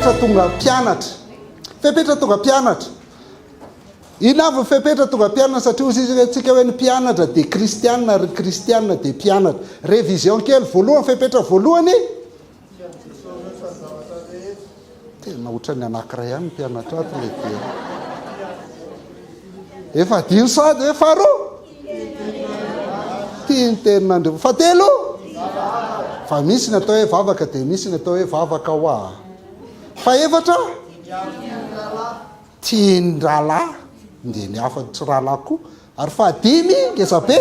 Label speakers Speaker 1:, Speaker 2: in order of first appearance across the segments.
Speaker 1: Fepetra tonga mpianatra. Fepetra tonga mpianatra. Inona avy ny fepetra tonga mpianatra satria hoy izy tsika hoe ny mpianatra dia kristiana ary ny kristiana dia mpianatra. Révision kely voalohany fepetra voalohany. Tena ohatran'ny anankiray ihany ny mpianatra ato le dia. Efa adino sady hoe faharoa. Tia ny tenin'Andriamanitra. Fahatelo. Fa misy ny atao hoe vavaka dia misy ny atao hoe vavaka hoa. Fahefatra. Tia ny rahalahy, dia ny hafa tsy rahalahy koa. Ary fahadimy, ngeza be,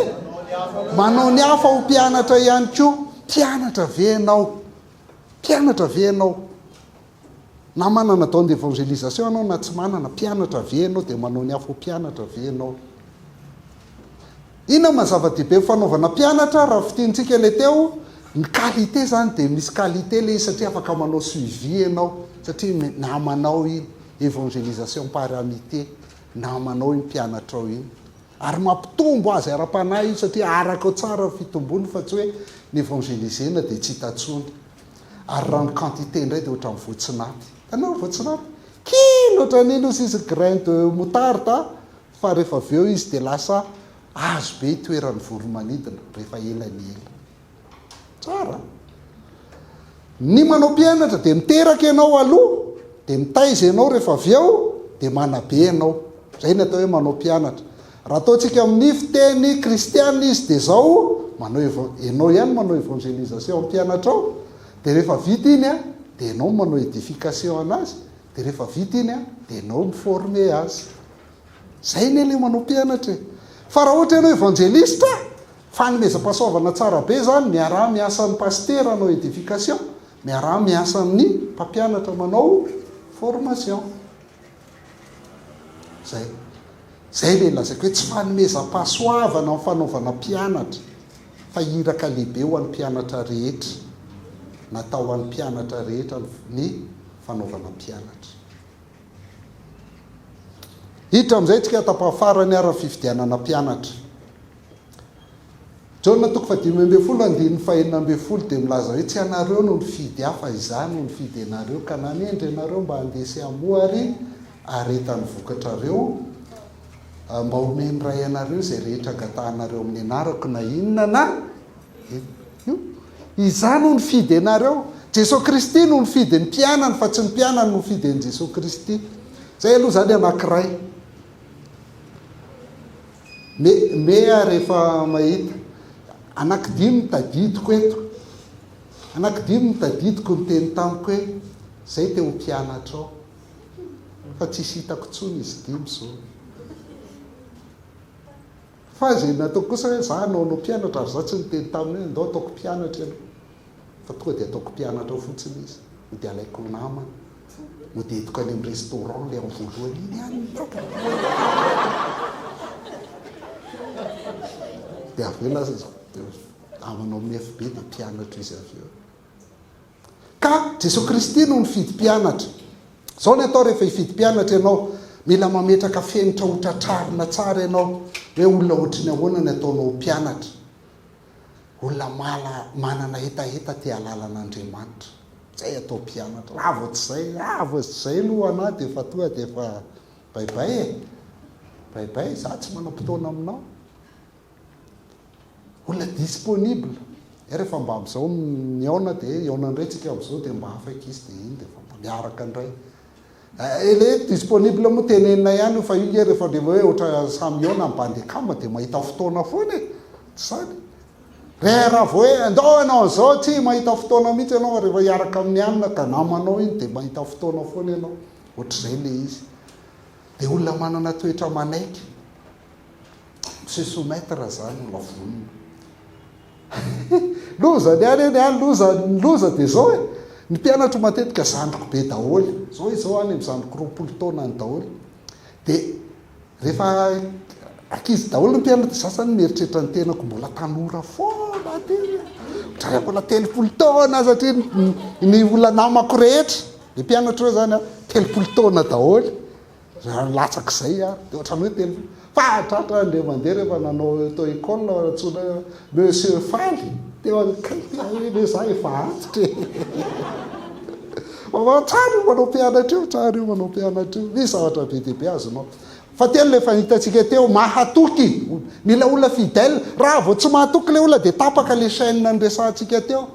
Speaker 1: manao ny hafa ho mpianatra ihany koa. Mpianatra ve ianao? Mpianatra ve ianao? Na manana don d'evangelisation ianao na tsy manana, mpianatra ve ianao dia manao ny hafa ho mpianatra ve ianao? Inona no maha zava-dehibe ny fanaovana mpianatra raha fintinitsika ilay teo? Ny qualité izany dia misy qualité ilay izy satria afaka manao suivi ianao satria namanao iny, évangélisation par amitié, namanao iny mpianatrao iny. Ary mampitombo azy ara-panahy io satria arakao tsara ny fitombony fa tsy hoe ny évangéliser-na dia tsy hita intsony. Ary raha ny quantité indray dia ohatran'ny voatsinapy. Hitanao ny voatsinapy? Kely ohatran'iny ozy izy grain de moutarde fa rehefa avy eo izy dia lasa azo be itoeran'ny voro-manidina rehefa ela ny ela. Tsara an! Ny manao mpianatra dia miteraka ianao aloha, dia mitaiza ianao rehefa avy eo, dia manabe ianao. Izay ny atao hoe manao mpianatra. Raha ataontsika amin'ny fiteny kristiana izy dia izao, manao eva, ianao ihany manao evangelisation amin'ny mpianatrao, dia rehefa vita iny an, dia ianao manao edification anazy, dia rehefa vita iny an, dia ianao mi-former azy. Izay anie ilay manao mpianatra e. Fa raha ohatra ianao evangelista, fanomezam-pahasoavana tsara be izany, miaraha miasa amin'ny pasitera hanao edification, miaraha miasa amin'ny mpampianatra manao formation. Izay. Izay ilay lazaiko hoe tsy fanomezam-pahasoavana ny fanaovana mpianatra, fa iraka lehibe ho an'ny mpianatra rehetra. Natao ho an'ny mpianatra rehetra ny fanaovana mpianatra. Hiditra amin'izay isika tapaha-farany ary ny fifidianana mpianatra. Jaona toko fahadimy ambin'ny folo andininy fahenina ambin'ny folo dia milaza hoe tsy ianareo no nifidy ahy fa izaho no nifidy anareo ka nanendry anareo mba handeha sy hamoa ary haharetan'ny vokatrareo mba homen'ny Ray anareo izay rehetra angatahanareo amin'ny anarako na inona na inona. Izaho no nifidy anareo. Jesoa Kristy no nifidy ny mpianany fa tsy ny mpianany no nifidy an'i Jesoa Kristy. Izay aloha izany anankiray. Me, me aho rehefa mahita. Anankidimy no tadidiko eto. Anankidimy no tadidiko niteny tamiko hoe, izay te ho mpianatrao. Fa tsisy hitako intsony izy dimy izao. Fa izay nataoko kosa hoe za hanaonao mpianatra ary za tsy niteny taminy hoe andao ataoko mpianatra ianao. Fa tonga dia ataoko mpianatra ao fotsiny izy. Mody alaiko ho namana. Mody entiko any amin'ny restaurant ilay amin'ny voalohany iny ihany ny toaka. Dia avy eo lasa namanao amin'ny FB dia mpianatra izy avy eo. Ka Jesoa Kristy no nifidy mpianatra. Izao ny atao rehefa hifidy mpianatra ianao, mila mametraka fenitra ho tratrarina tsara ianao hoe olona ohatry ny ahoana ny ataonao ho mpianatra. Olona mala, manana hetaheta te hahalala an'Andriamanitra. Izay atao mpianatra. Raha vao tsy izay, raha vao tsy izay aloha anà dia efa tonga dia efa bye bye e. Bye bye, izaho tsy manam-potoana aminao. Olona disponible. Hay rehefa mba amin'izao mihaona dia hihaona indray tsika amin'izao dia mba afaka izy dia iny dia efa mba miaraka indray. Eh, le disponible moa tenenina ihany io fa io nge rehefa le hoe ohatra samy mihaona ny bandy akama dia mahita fotoana foana e. Tsy zany. Re raha vao hoe andao ianao an'izao tsy mahita fotoana mihitsy ianao fa rehefa hiaraka amin'ny anona ka namanao iny dia mahita fotoana foana ianao. Ohatr'izay le izy. Dia olona manana toetra manaiky. Se soumettre zany olona vonona. Loza ny any eny an, loza, ny loza dia zao e, ny mpianatro matetika zandriko be daholo, zao izao any amin'ny zandriko 20 taona any daholo, dia rehefa ankizy daholo ny mpianatra, za zany mieritreritra ny tenako mbola tanora foana aty, ohatran'ny mbola 30 taona satria ny olona namako rehetra, ny mpianatro ireo zany an, 30 taona daholo. Raha latsak'izay ary dia ohatran'ny hoe telo fa tratra indray mandeha rehefa nanao auto école antsoina hoe monsieur Faly teo akaiky aho hoe za efa antitra e. Fa tsara io manao mpianatra io, tsara io manao mpianatra io. Misy zavatra be dia be azonao. Fahatelo ilay efa hitantsika teo, mahatoky. Mila olona fidèle. Raha vao tsy mahatoky ilay olona dia tapaka ilay chaîne niresahantsika teo.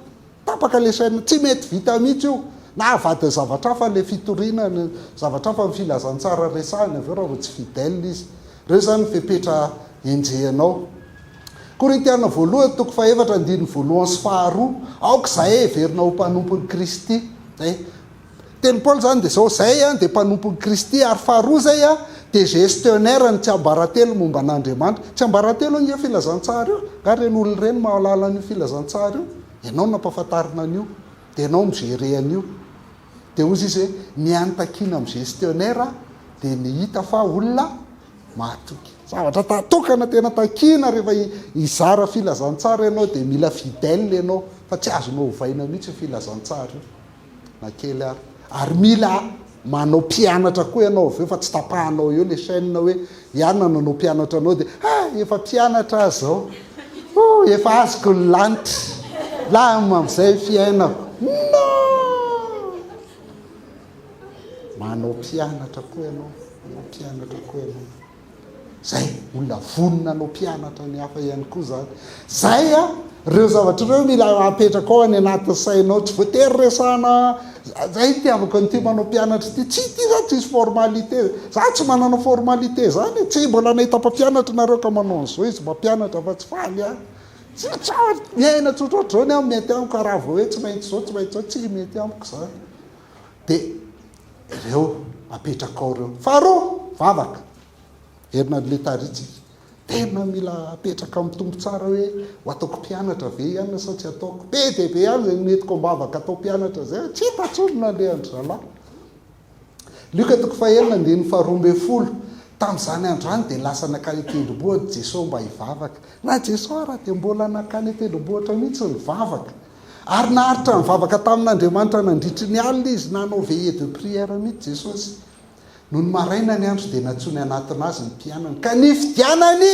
Speaker 1: Tapaka ilay chaîne, tsy mety vita mihitsy io. Na avadiny zavatra hafa ilay fitoriana, zavatra hafa ny filazantsara resahiny avy eo raha vao tsy fidèle izy. Ireo izany ny fepetra enjehinao. Korintiana voalohany toko fahefatra andininy voalohany sy faharoa, Aoka izahay heverina ho mpanompon'i Kristy. Zay. Tenin'i Paoly izany dia izao, Izay dia mpanompon'i Kristy, ary faharoa izay dia gestionnaire ny tsiambaratelo momba an'Andriamanitra. Tsiambaratelo ange io filazantsara io. Angaha ireny olona ireny mahalala an'io filazantsara io? Ianao no nampahafantarina an'io, dia ianao mi-gérer an'io. Dia hozy izy hoe, ny hany takiana amin'ny gestionnaire dia ny hita fa olona mahatoky. Zavatra tokana tena takiana rehefa hizara filazantsara ianao dia mila fidèle ianao fa tsy azonao ovaina mihitsy io filazantsara io na kely ary. Ary mila manao mpianatra koa ianao avy eo fa tsy tapahanao eo le chaîne hoe ianona nanao mpianatra anao dia ah efa mpianatra aho zao, oh efa azoko ny lanitra, lama amin'izay ny fiainako. Non! Manao mpianatra koa ianao, manao mpianatra koa ianao. Zay, olona vonona hanao mpianatra ny hafa ihany koa zany. Zay a, ireo zavatra ireo mila apetrakao any anatin'ny sainao, tsy voatery resahana, zay itiavako an'ity manao mpianatra ity, tsy ity zany tsisy formalité, za tsy manana formalité zany e, tsy mbola nahita mpampianatra nareo ka manao an'izao izy mampianatra fa tsy faly aho. Tsy tsara, miaina tsotra ohatr'izao ny ahy mety amiko, raha vao hoe tsy maintsy izao, tsy maintsy izao, tsy mety amiko zany. Dia ireo apetrakao ireo. Faharoa, vavaka. Herina letaritsika. Tena mila apetraka amin'ny Tompo tsara hoe ho ataoko mpianatra ve i anona sa tsy ataoko. Be dia be ihany izay nentiko am-bavaka atao mpianatra izay, tsy hita intsony ny nalehan-dry zalahy. Lioka toko fahenina andininy faharoa ambin'ny folo, Tamin'izany andro izany dia lasa nankany an-tendrombohitra Jesoa mba hivavaka. Na Jesoa ara dia mbola nankany an-tendrombohitra mihitsy nivavaka. Ary naharitra nivavaka tamin'Andriamanitra nandritry ny alina izy, nanao veillée de prière mihitsy Jesosy. Nony maraina ny andro dia nantsoiny hanatona azy ny mpianany, ka nifidianany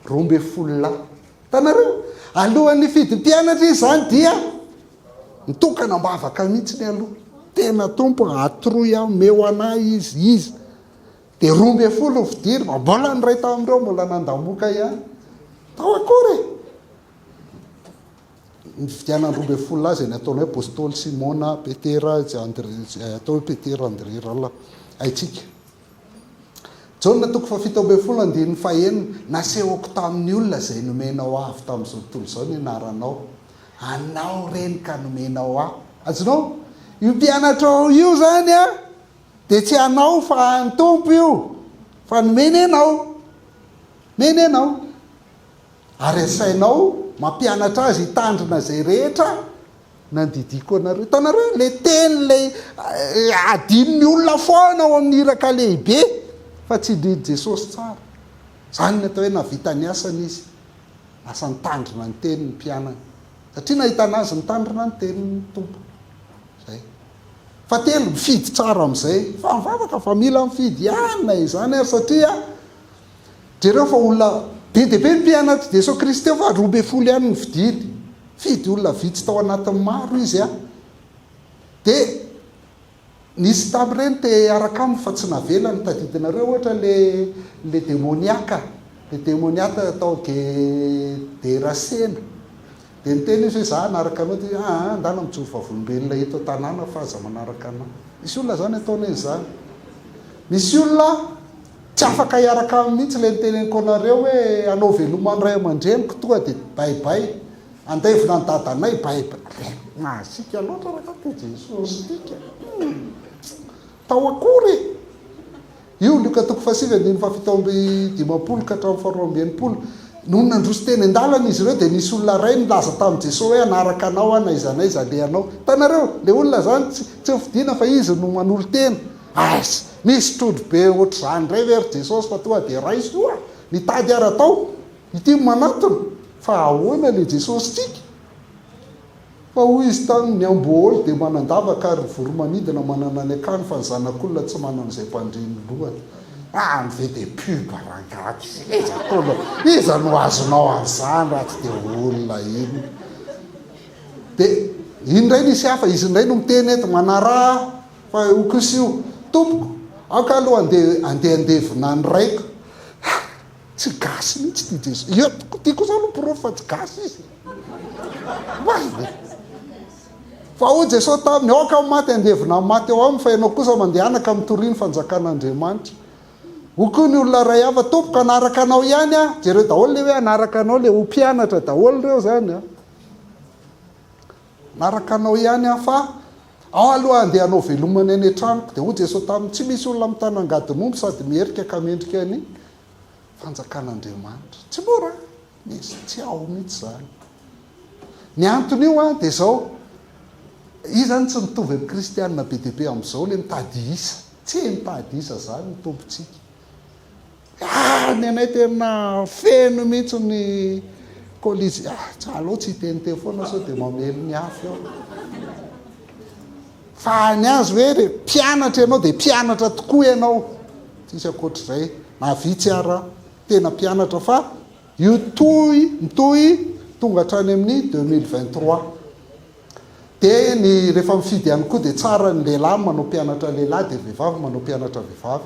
Speaker 1: 12 lahy. Hitanareo? Alohan'ny hifidy mpianatra izy izany dia nitokana am-bavaka mihitsy ny aloha. Tena Tompo, atoroy aho, omeo an'ahy izy, izy. Dia 12 no fidiriny, fa mbola ny iray tamin'ireo mbola nandamoka ihany. Tao akory e! Nifidianana 12 lahy izay nataony hoe Apostoly, Simona, Petera, izay Andre, izay atao hoe Petera, Andre, rahalahy. Haintsika. Jaona toko faha-17 andininy fahenina, Nasehoko tamin'ny olona izay nomenao ahy avy tamin'izao tontolo izao ny anaranao. Anao ireny ka nomenao ahy. Azonao? Io mpianatrao io izany an, dia tsy anao fa an'ny Tompo io, fa nomeny ianao. Nomeny ianao. Ary asainao mampianatra azy hitandrina izay rehetra nandidiako anareo. Hitanareo ilay teny ilay adinon'ny olona foana ao amin'ny iraka lehibe fa tsindrin'i Jesosy tsara. Izany ny atao hoe nahavita ny asany izy. Lasa nitandrina ny teny ny mpianany. Satria nahitana azy nitandrina ny tenin'ny Tompo. Izay. Fahatelo, mifidy tsara amin'izay. Fa mivavaka fa mila mifidy ihany na izany ary satria Jereo fa olona be dia be ny mpianatr'i Jesoa Kristy eo fa 12 ihany no fidiny. Fidy olona vitsy tao anatin'ny maro izy an. Dia nisy tamin'ireny te hiaraka aminy fa tsy navelany. Tadidinareo ohatra le le demoniaka, le demoniaka tao Gerasena. Dia niteny izy hoe za hanaraka anao, dia aa ndana mijoro vavolombelona eto an-tanàna fa aza manaraka anah. Misy olona zany ataony an'izany. Misy olona tsy afaka hiaraka aminy mihitsy ilay niteneniko anareo hoe hanao veloma ny ray aman-dreniko tonga dia bay bay, handevina ny dadanay bay bay. Masiaka loatra rangahy ty Jesosy ty ka. Tao akory e! Io, Lioka toko fahasivy andininy faha-57 ka hatramin'ny faha-62. Nony nandroso teny an-dalana izy ireo, dia nisy olona iray nilaza tamin'i Jesoa hoe, Hanaraka Anao aho na aiza na aiza alehanao. Hitanareo, ilay olona izany tsy, tsy nofidina fa izy no manolo-tena. Aiza! Misy trondro be ohatr'izany indray ve ry Jesosy fa tonga dia raiso io a! Mitady ary atao. Ity no manatona. Fa ahoana ilay Jesosintsika? Fa hoy izy taminy, Ny amboahaolo dia manan-davaka ary ny voro-manidina manana ny akany, fa ny Zanak'olona tsy manana izay mpandre ny lohany. Ah, ny ve dia pub rangahy ty. Iza koa no, iza no azonao an'izany raha tsy dia olona inona. Dia. Iny indray nisy hafa, izy indray no miteny eto, manaraha fa io kosa io, Tompoko, aoka aloha andeha andeha handevina ny raiko. Ha! Tsy gasy mihitsy ity Jesoa. Io, ity kosa aloha porofo fa tsy gasy izy. Marina e. Fa hoy Jesoa taminy, aoka ny maty handevina ny maty eo aminy, fa ianao kosa mandehana ka mitoria ny fanjakan'Andriamanitra. Hoy koa ny olona iray hafa, Tompoko, hanaraka anao ihany aho. Jereo daholo ilay hoe hanaraka anao, ilay ho mpianatra daholo ireo izany an. Hanaraka anao ihany aho, fa ao aloha handeha hanao veloma ny any an-tranoko. Dia hoy Jesoa taminy, Tsy misy olona mitana angadin'omby sady miherika ka mendrika ny fanjakan'Andriamanitra. Tsy mora, misy tsy ao mihitsy izany. Ny anton'io an, dia izao, io izany tsy mitovy amin'ny kristianina be dia be amin'izao ilay mitady isa. Tsy mitady isa izany ny Tompontsika. Ah, ny anay tena feno mihitsy ny colisée. Ah, tsy aleo tsy hiteniteny foana sao dia mamely ny afo eo. Fa ny azy hoe re mpianatra ianao dia mpianatra tokoa ianao. Tsisy ankoatr'izay. Na vitsy ara tena mpianatra fa io tohy mitohy tonga hatrany amin'ny 2023. Dia ny rehefa mifidy ihany koa dia tsara ny lehilahy manao mpianatra lehilahy dia vehivavy manao mpianatra vehivavy.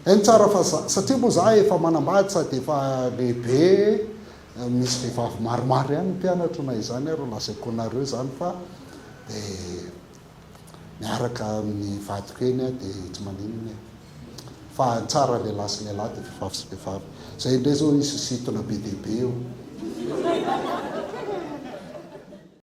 Speaker 1: Eny tsara fa za satria moa za efa manambady sady efa lehibe misy vehivavy maromaro ihany ny mpianatro na izany ary lazaiko anareo izany fa dia miaraka amin'ny vadiko eny aho dia tsy maninona e. Fa tsara lehilahy sy lehilahy dia vehivavy sy vehivavy. Zay indray zao hisy sintona be dia be eo.